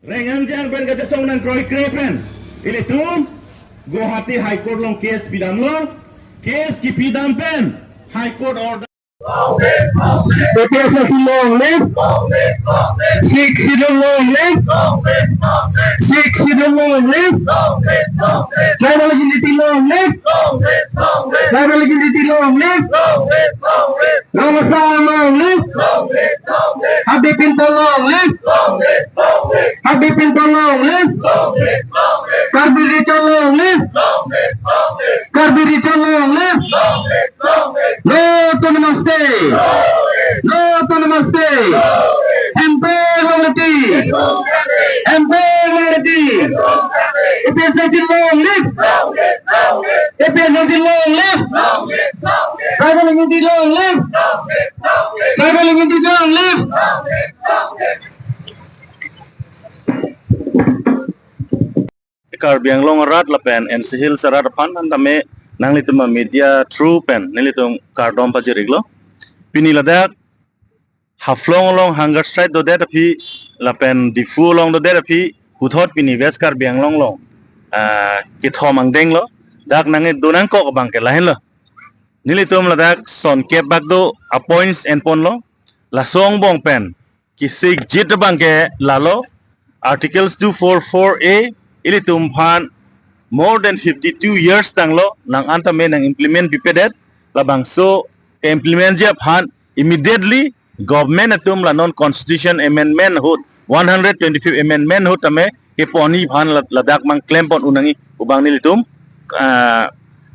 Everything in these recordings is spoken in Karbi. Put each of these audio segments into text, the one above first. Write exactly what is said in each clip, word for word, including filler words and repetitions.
Rengang jang pen kachesong nangkroikre pen ilitum Guwahati High Court along case pidamlo. Case kipidam pen High Court order. A P H L C long live. Sixth Schedule long live. Sixth Schedule long live. Tribal unity long live. Tribal unity long live. Rong Asar long live. Habib Pinto long live. Habib Pinto long live. Karbi Recho long live. Karbi Recho long live. No Autonomous State. No Autonomous State. M P long live. M P long live. A P H L C long live. A P H L C long live. Tribal unity long live. Tribal unity long live. Karbi Anglong arat lapen N C Hills arat aphan tame nanglitum media through pen nelitum kardom pajir-iklo. Pini ladak Haflong along hunger strike dodet aphi lapen Diphu along dodet aphi puthot pini West Karbi Anglong along, ah, kethom angdenglo. Dak nangkedun nangkok abang ke lahenlo. Nelitum ladak sonkep bak do a points enponlo. Laso angbong pen kesikjit abang ke lalo. Articles two four four A ilitum aphan more than fifty-two years tanglo, nang-an tame nang-implement pipedet. Labangso ke-implementji aphan immediately government atum la non constitution amendment ahut, one hundred twenty-fifth amendment ahut tame keponji aphan la-, ladak mang klempon un nangji pu abang nelitum, ah,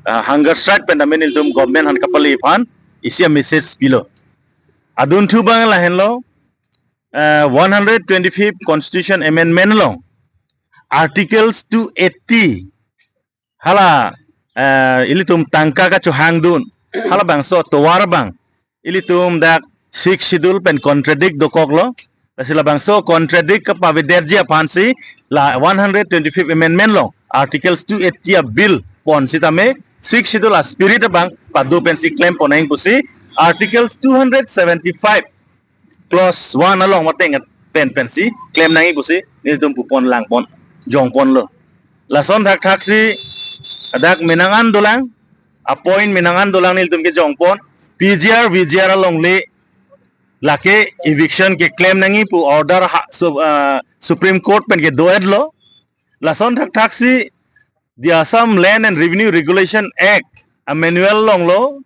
ah, hunger strike pen tame nelitum government aphan kapale aphan isi a-message pilo. Adunthu abang lahenlo, ah, one hundred twenty-fifth constitution amendment along Articles two eighty, hala, ah, ilitum tangka kachohangdun, halabangso atovar abang ilitum dak Sixth Schedule pen contradict dokoklo. Lasi labangso contradict kapavedetji aphansi la one hundred twenty-fifth amendment along Articles two eighty a bill pon sitame Sixth Schedule a spirit abang pado pensi klempon nangji pusi Articles two hundred seventy-five clause one along mateng pen pensi klem nangji pusi nelitum pupon langpon jongponlo. Lason thakthaksi dak menang an dolang, a point menang an dolang nelitum kejongpon, P G R, V G R alongle lake eviction keklem nangji pu order ha, su-, ah, Supreme Court pen kedo-etlo. Lason thakthaksi the Assam Land and Revenue Regulation Act a manual alonglo,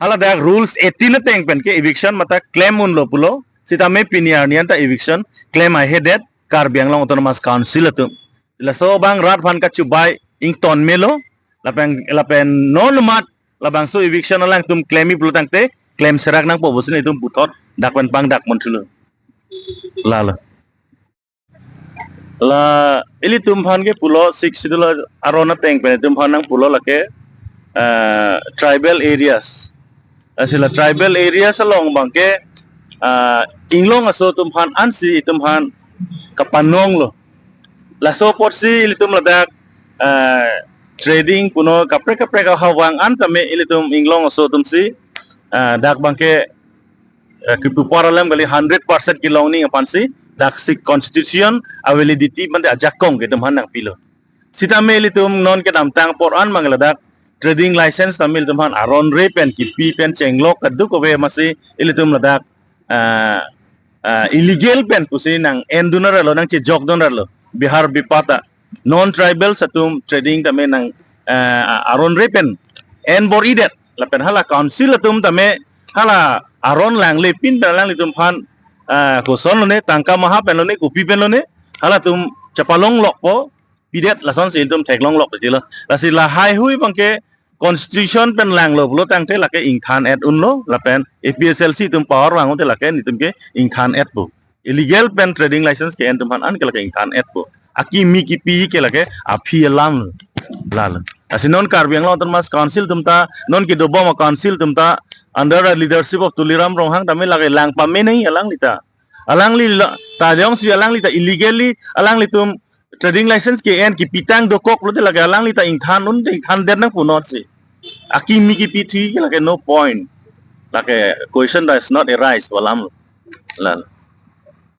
haladak rules eighteen ateng pen ke eviction mate klem unlo pulo. Sitame pini arni anta eviction klem ahedet Karbi Anglong Autonomous Council atum. Laso abang rat aphan kachubai ington melo, lapen, lapen non mat labangso eviction alangtum klemji pulo tangte klem serak nangpo pusi nelitum puthot dak pen pangdak monthulo. Lalo. La ilitum aphan ke pulo Sixth Schedule aron ateng pen itum aphan nangpulo lake, eh, tribal areas. Lasi la tribal areas along abang ke, eh, inglong aso atum aphan ansi itum aphan kapanonglo. Laso apotsi ilitum ladak, eh, trading puno kaprek kaprek ahawang an tame ilitum inglong aso atumsi, eh, dak abang ke, eh, kipupar alam kali, hundred percent kelongning aphansi daksi constitution a validity mate ajakong ke itum aphan nangpilo. Sitame ilitum non kedamtang apor an abang ladak trading license tame ilitum aphan aron re pen kipi pen chenglok kadokave amatsi ilitum ladak, ah, ah, illegal pen pusi nang-endun ralo, nangchejokdun ralo. Bihar bipata non tribals atum trading tame nang, ah, aron re pen en bor-idet. Lapen hala council atum tame hala aron langle pin pen alanglitum aphan, ah, koson lone, tangka maha pen lone, kopi pen lone, halatum chepalonglokpo, pidet lasonsi itum theklonglok pajilo. Lasi lahai hui abang ke constitution pen langlo pulo tangte lake ingthan-et unlo, lapen A P H L C atum power vang unte lake nelitum ke ingthan-etpo. Illegal pen trading license ke-en atum aphan an ke lake ingthan-etpo. Akimi kipi ke lake aphi alam lalo. Lasi non Karbi Anglong Autonomous Council atum ta, non kedobom a-council atum ta, under the leadership of Tuliram Ronghang tame lake lang pame nangji alangli ta. Alangli la, ta jongsi alangli ta illegally alanglitum trading license ke-en kipitang dokok lote lake alangli ta ingthan un, ingthan-det nangpo nonsi. Akimi kipi thi ke lake no point. Lake question does not arise pu alamlo. Lalo.